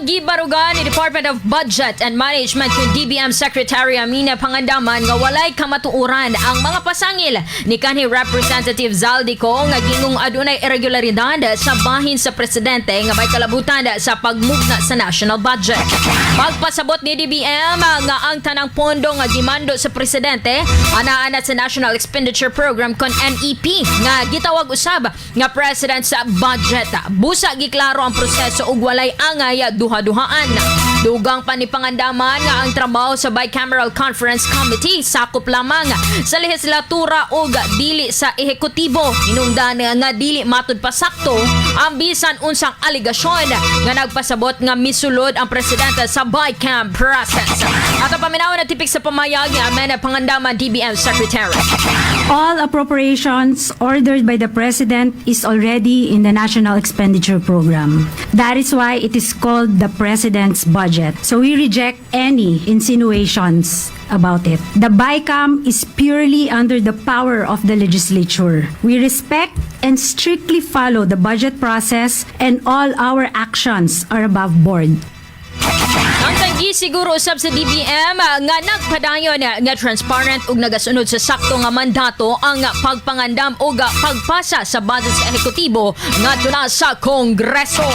Gibarugan ni Department of Budget and Management kung DBM Secretary Amina Pangandaman nga walay kamatuoran ang mga pasangil ni kanhi Representative Zaldy Co nga gingong adunay irregularidad sa bahin sa presidente nga may kalabutan sa pagmugna sa national budget. Pagpasabot ni DBM nga ang tanang pondo nga gimando sa presidente ana-ana sa National Expenditure Program kon NEP nga gitawag usab nga President's Budget. Busa giklaro ang proseso ug walay angay duha-duhaan. Dugang pa ni Pangandaman nga ang trabaho sa Bicameral Conference Committee sakop lamang sa lehislatura ug dili sa ehekutibo. Hinungdan nga dili matud pasakto ang bisan unsang alegasyon nga nagpasabot nga misulod ang presidente sa BICAM process. Ato paminawon na tipik sa pamayag ni Amena Pangandaman, DBM Secretary. All appropriations ordered by the President is already in the National Expenditure Program. That is why it is called the President's budget. So we reject any insinuations about it. The BICAM is purely under the power of the legislature. We respect and strictly follow the budget process, and all our actions are above board. Ang tanggi siguro usab sa DBM nga nagpadayon nga transparent ug nagasunod sa sakto nga mandato ang pagpangandam ug pagpasa sa budget sa ehekutibo ngadto na sa Kongreso.